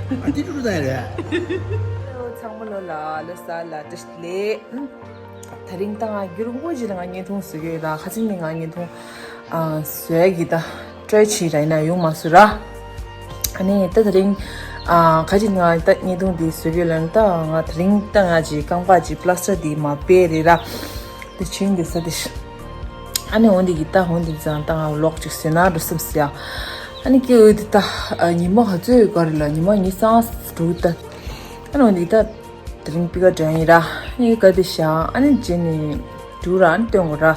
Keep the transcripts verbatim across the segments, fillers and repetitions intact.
ཨ་ཏི་ཀྲུ་ཀྲུ་ད་ཡ་རེད། ཚང་མ་ལོ་ལ་ལོ་གསར་ལ་བཀྲ་ཤིས་བདེ་ལེགས། ད་རིང་ད་ང་རྒྱུན་རིང་པོ་ཅིག་ལ་ང་བརྙན་ཐུང་བཟོ་གི་ཡོད་ལ། ཁ་སང་ནས་ང་བརྙན་ཐུང་ཨ་བཟོ་ཡ་གི་ད་ཊྲའི་བྱས་ར། ཡིན་ན་ཡོང་མ་སོང་ར། ཨ་ནི་ད་ད་རིང་ཨ་ཁ་ཅིག་ང་ད་བརྙན་ཐུང་འདི་བཟོ་གི་ཡོད་ལ། ད་ང་ད་རིང་ད་ང་ཅིག་རྐང་པ་ཅིག་པླ་སི་ཊར་འདི་མ་བེད་རེད་ར། དེ་ཆིང་དེ་ས་དེ་ཤི། ཨ་ནི་འོན་ཏེ་གི་ད་འོན་ཏེ་ཙང་ད་ང་ལོག་ཅིག་ཟེར་ན་འགྲོ་བསམ་སི་ཡ། ཨ་ནི་སྐྱེ་འོས་དེ་ད་ཉི་མ་ག་ཚོད་ཡོད་ག་རེ་ལ། ཉི་མ་གཉིས་སང་འགྲོ་ད། ཨ་ནི་འོན་ཏེ་ད་དེ་རིང་པི་ཀ་འགྲོ་ཡིན་ར། ཨ་ནི་ག་དེ་ཤ། ཨ་ནི་རྗེས་ནས་འགྲོ་ར། ཨ་ནི་སྟོན་གོ་ར།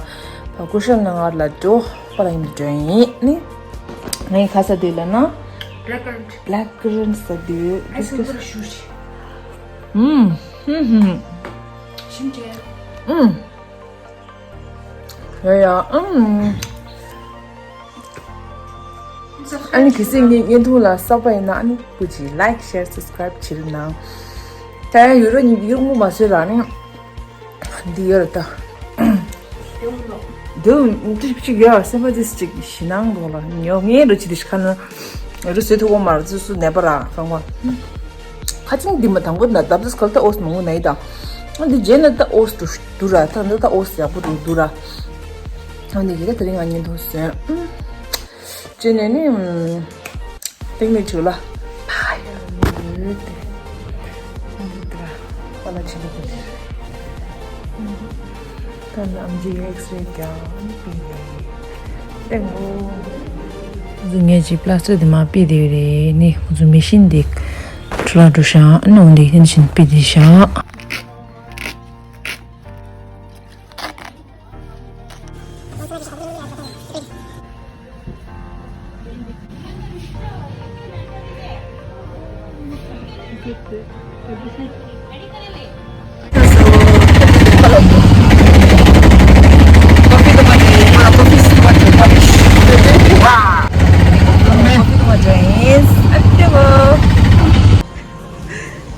ཕ་ཀུ་ཤལ་ན་ང་ལ་འགྲོ་པ་ལ་ཡིན་འགྲོ་ཡིན་ནི། ངའི་ཁ་ས་དེ་ལ་ན་Black currant. Black currant ས་དེ་ཨ་སི་ཀྲིམ་ཞུ་ཞིག་ཨུམ། ཧུམ་ཧུམ། ཞིམ་ཅན། ཨུམ། ཡ་ཡ། ཨུམ། ཨ་ནི་གལ་སྲིད་ངའི་བརྙན་ཐུང་ལ་གསར་པ་ཡིན་ན་ཨ་ནི་སྐུ་མཁྱེན་ལའིཀ་ཤེར་སབ་སི་ཀ་རའིབ་བྱེད་རོགས་གནང་། ད་ཡང་ཡུ་རོ་གཉིས་ཡུ་རོ་ངོ་མ་བཟོས་ར་ནི་འདི་ཡོད་ར་ད། འདི་ཅིག་ཅིག་ཡོད་སེམས་པ་འདི་ཅིག་ཞེད་སྣང་འདུག་ལ། ཉོ་ངའི་རོ་ཅི་འདི་ཤི་ཁ་ན་ཡུ་རོ་བཟོས་ཐུབ་གོ་མ་ར། ཚུ་སུ་ནད་པ་ར་གང་བ། ཁ་ཅིང་འདི་མ་དང་པོ་ན་ད་བཟོས་ཁལ་ད་ཨོས་མང་པོ་ན་ཡི་ད། འདི་རྗེས་ན་ད་ཨོས་འདུག་འདུག་ར། ད་འདི་ད་ཨོས་ཡག་པོ་འདུག་འདུག་ར། ཨ་ནི་གི་ད་དེ་རིང་ང་བརྙན་ཐུང་བཟོས། ཨུམ། ཅེ་ནེ་ནི་ཨུམ། ཏིང་ནེ་ཆུ་ལ། པ་ལ་ཆི་ལི་གི་ད་ནམ་རྒྱུན་ཨེག་སི་རེ་རྒྱག་པི་ནེ་ཏེང་གོ། ང་ཚོ་ངས་ཅིག་པླ་སི་ཊར་དེ་མ་པི་དེ་རེད་ནི། ང་ཚོ་མེ་ཤིན་དེ་ཁྲུ་ལ་འགྲོ་ཤག་ཨ་ནི་འོན་དེ་ཧན་ཤིན་པི་དེ་ཤག་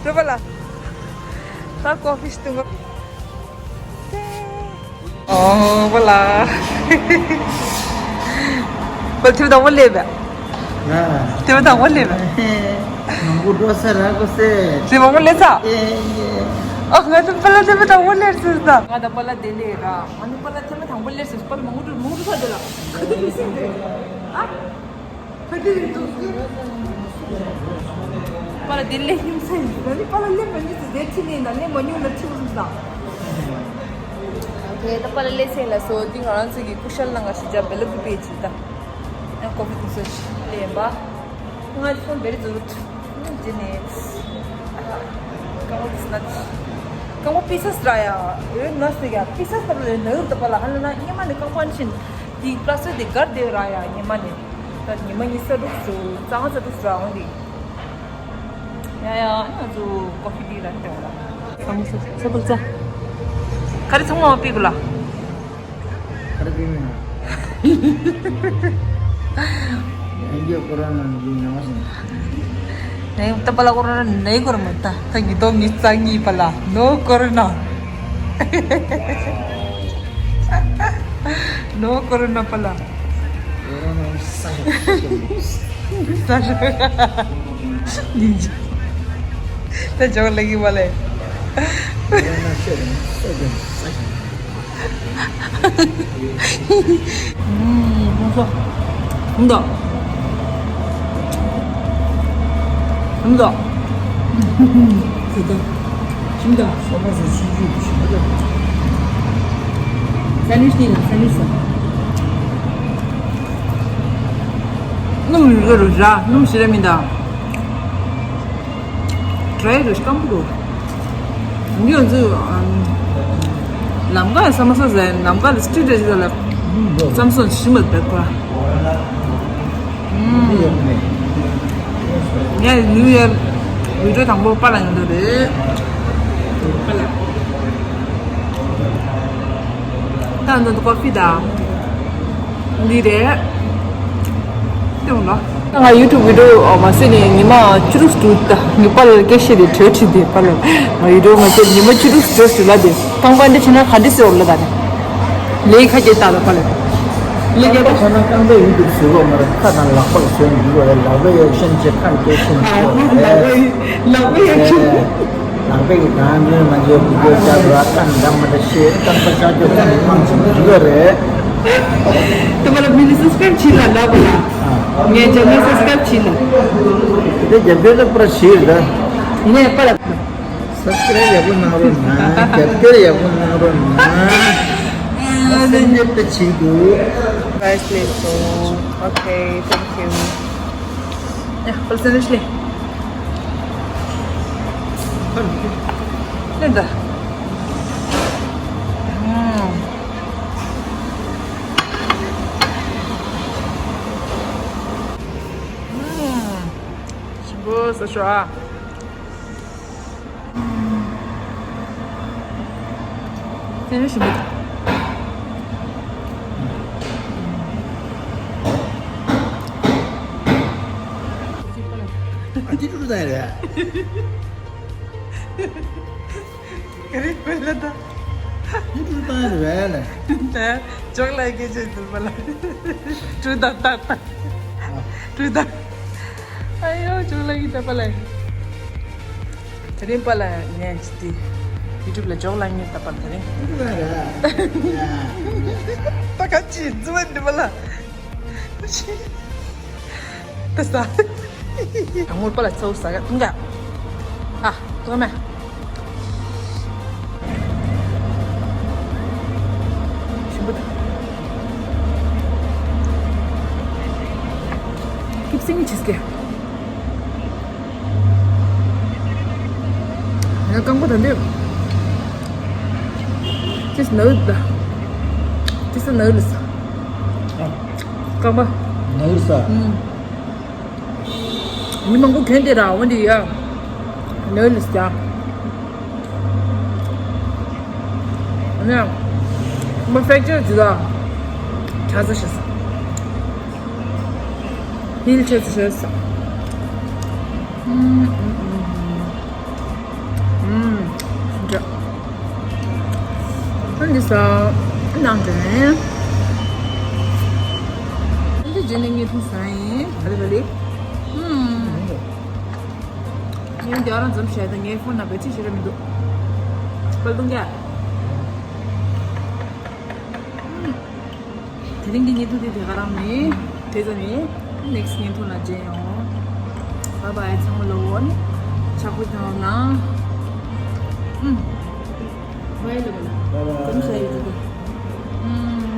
རོ་པ་ལ། ད་ཀོ་ཕི་སྟོན་གོ། ཨོ་པ་ལ། པ་ཐེབས་དང་པོ་སླེབས་པས། ཐེབས་དང་པོ་སླེབས་པས། མང་པོ་འགྲོ་ས་ར་གོ་སེ། ཐེབས་མང་པོ་སླེབས་ས། ཨོ་ང་ཚོ་པ་ལ་ཐེབས་དང་པོ་སླེབས་སོང་ད། ང་དང་པ་ལ་དེ་སླེབས་ར། ང་ནི་པ་ལ་ཐེབས་དང་པོ་སླེབས་སོང་། པ་ལ་མང་པོ་འགྲོ་མང་པོ་འགྲོ་ས་དེ་ལ། ག་དུས་མི་སྲིད་དེ། ཨ། ཕ་གི་རིང་དུ། པ་ལ་དེ་ལས་ཉུང་ས་ཡིན། ང་ནི་པ་ལ་ལེན་མ་ཉུང་ཚེ་དེ་ཁྲིད་ནས་ན་ལེན་མ་ཉུང་ལ་ཁྲིད་འོང་ཟིག་དང་། དེ་ད་པ་ལ་ལེན་སེང་ལ་སོ་འདི་ང་རང་ཚོ་གི་ཀུ་ཤལ་ནང་ང་ཞིག་ཇ་བེ་ལ་ཀུ་པེ་ཅིག་དང་། ཡང་ཀོ་ཕི་དུ་སོ་ཞིག་ལེན་པ། ང་ཚོ་བེ་རི་ཛུ་རུ་ཐུ། དེ་ནས། ཀ་མོ་དི་སི་ན། ཀ་མོ་པི་སས་ར་ཡ། ཡོད་ན་སི་ཡ། པི་སས་ད་པ་ལ་ན་ཡོད་ད་པ་ལ་ཧ་ལ་ན་ཉི་མ་ནི་ཀ་མོ་ཨན་ཤིན། དེ་པ་ལ་སི་དེ་གར་དེ་ར་ཡ་ཉི་མ་ནི། ད་ཉི་མ་གཉིས་ས་དྲུག་སུ་གཙང་ས་དྲུག་སུ་ར་འོང་དེ། ཡ་ཡ་ང་ཚོ་ཀོ་ཕི་དེ་ར་དེ་བ་ལ། ས་མོ་ས་ས་པལ་ཙ། ག་རེ་ཚང་མ་པི་གུ་ལ། ག་རེ་པི་མེ་ན། ཡང་རྒྱ་ཀོ་རོ་ན་འདི་ཉོ་སོང་། ནས་ད་པ་ལ་ཀོ་རོ་ན་ནས་ཀོ་རོ་མ་ད་ད་ཉི་དོ་ཉི་ཙ་ཉི་པ་ལ་ནོ་ཀོ་རོ་ན། ནོ་ཀོ་རོ་ན་པ་ལ། ཀོ་རོ་ན་ས་ཞོག་ས་ཞོག་ཉིན་ཅི། ད་ཇོག་ལེགས་ཡིན་པ་ལས། ཀོ་རོ་ན་ཤོད་རེད་ཤོད་རེད་ས་ཞོག་ཨུམ། ཧུམ་ད། ཧུམ་ད། ཧུམ་ད། ཧུམ་ད། ས་ལུ་སྟེང་ན་ས་ལུ་ས། སྣུམ་རུ་རུ་ར་སྣུམ་ཞིག་རེ་མིན་ད། ཌ་རའི་རུ་སྐམ་པོ་རུ། འདི་ང་ཚོ་ཨམ། ལམ་ཀ་ལ་ས་མ་ས་ཟེར་ལམ་ཀ་ལ་སི་ཊི་རིཊ་རེ་ཞིག་ལ་བསམ་སོང་ཞིམ་པ་བེད་ཁོ་ར། ངས་ནིའུ་ཡར་བི་ཌི་ཡོ་དང་པོ་པ་ལ་ཡོང་འདོད་རེད། པ་ལ། ད་ང་ཚོ་ཀོ་ཕི་ད། འདི་རེད། ལྟོས་ལ། ང་ཡུ་ཊུབ་བི་ཌི་ཡོ་མ་བཟོས་ནས་ཉི་མ་བཅུ་དྲུག་ཙམ་འདུག་ད་ངའི་པཱ་ལགས་སྐད་བཤད་དེ་གྲོས་ཁྲིད་དེ་པཱ་ལགས་ང་ཡུ་ཊུབ་མ་བཟོས་ཉི་མ་བཅུ་དྲུག་ཙམ་འདུག་ལ་དེ་རྐང་པ་འདི་བྱས་ན་ག་འདྲ་བཟོས་འོར་ལ་ད་ནི་ལས་ཁ་སྐྱེད་ད་ལ་པཱ་ལགས། ལས་རྒྱལ་པོ་ཁོ་ན་རྐང་པའི་ཡུལ་དུ་ཟེར་གོ་མ་རེད། ཁ་དང་ལག་པ་ལ་ཟེར་ནས་འཇུག་གོ་རེད། ལག་པའི་ཡག་ཤན་ཆེ་ཁ་སྐད་ཤན་ཆེ་རེད། ལག་པའི་ཡག་ཤན། ལག་པའི་གི་གང་འཇུག་མ་འཇུག་བུ་སྐྱོ་ཤ་ར་ཁ་འདམ་མ་འདྲ་ཤེས་རྟག་པ་ཤ་སྐྱོ་ཁ་མི་མང་ཆེ་འཇུག་གོ་རེད། དུ་མ་ལ་མི་ནི་སབ་སི་ཀ་རབ་བྱིན་ལ་ལབ་ལ། ངས་ཅེ་ནལ་སབ་སི་ཀ་རབ་བྱིན་ལ། དེ་རྒྱབ་སྐྱོར་ལ་པར་ཞིག་རེད། ངས་པར། སབ་སི་ཀ་རབ་ཡག་པོ་གནང་རོགས་གནང་། རྒྱབ་སྐྱོར་ཡག་པོ་གནང་རོགས་གནང་། སེམས་ནད་པ་བྱེད་དགོས། Guys, please go. Okay, thank you. ཡ། ཧོལ་སེ་ནས་ལེ། ལེ་འདི། ཨུམ། ཨུམ། ཞིམ་པོ་བཟོ་ཤོག་ཨ། སེམས་ཞིམ་པོ། ཨ་ཅི་ཀྲུ་ཀྲུ་ད་རེད། ག་རེ་བེ་ལ་ད། ཨ་ཅི་ཀྲུ་ཀྲུ་ད་རེད་ལ། ད་ཇོག་ལ་སྐད་ཆ་ཟེར་བ་ལ། ཀྲུ་ད་ད་ད། ཀྲུ་ད། ཨ་ཡོ་ཇོག་ལ་གི་ད་པ་ལ། དེ་རིང་པ་ལ་ངས་ཅི་སྟེ་ཡུ་ཊུབ་ལ་ཇོག་ལ་ངས་ད་པ་དེ་རིང་། ད་ག་ཅི་ཛུ་བ་འདི་པ་ལ། ད་ས། དང་པོར་པ་ལ་ཚ་བོ་ཟ་ག་ཏུང་ག་ཨ། ཏུང་མེ། ཞིམ་པོ་དང་། Keep singing, cheesecake. ཡང་རྐང་པ་ད་འདི། ཅིས་ནའུ་ད། ཅིས་ནའུ་ལི་ས། རྐང་པ། ནའུ་ལི་ས། ཨུམ། མི་མང་པོ་གྱོན་དེ་ར་འོན་ཏེ་ཡ། ནའུ་ལི་ས། ཨ་ནི། མ་ཕེག་ཅར་ཇི་ད། ཁྲ་ས་ཤ་ས། ཧིལ་ཆེ་ཆེ་ས། ཨུམ། ཨུམ། ཨུམ། ཨུམ། ཨུམ། འདི་ས། ནང་དྲན། འདི་རྗེས་ནས་ངས་ཐུག་ས་ཡིན། ག་ལེ་ག་ལེ། ཨུམ། ངས་རྒྱ་རང་ཙམ་བཤད་དང་ངའི་ཕོན་ན་བེད་ཅི་ཞེ་ར་མི་འདུག་པལ་དུང་ག་དེ་རིང་གི་བརྙན་ཐུང་དེ་དེ་ག་རང་ནས་དེ་ཙམ་ཡིན། ནེག་སི་བརྙན་ཐུང་ལ་མཇལ་ཡོང་། བཱའི་བཱའི། ཚང་མ་ལོ་འོན། ཕྱག་པོ་ཐང་ན། ཨུམ། བཱའི་ལོ་བ་ལ། བཱའི་བཱའི། དམ་ཤ་ཡི་ཅི་དུ། ཨུམ།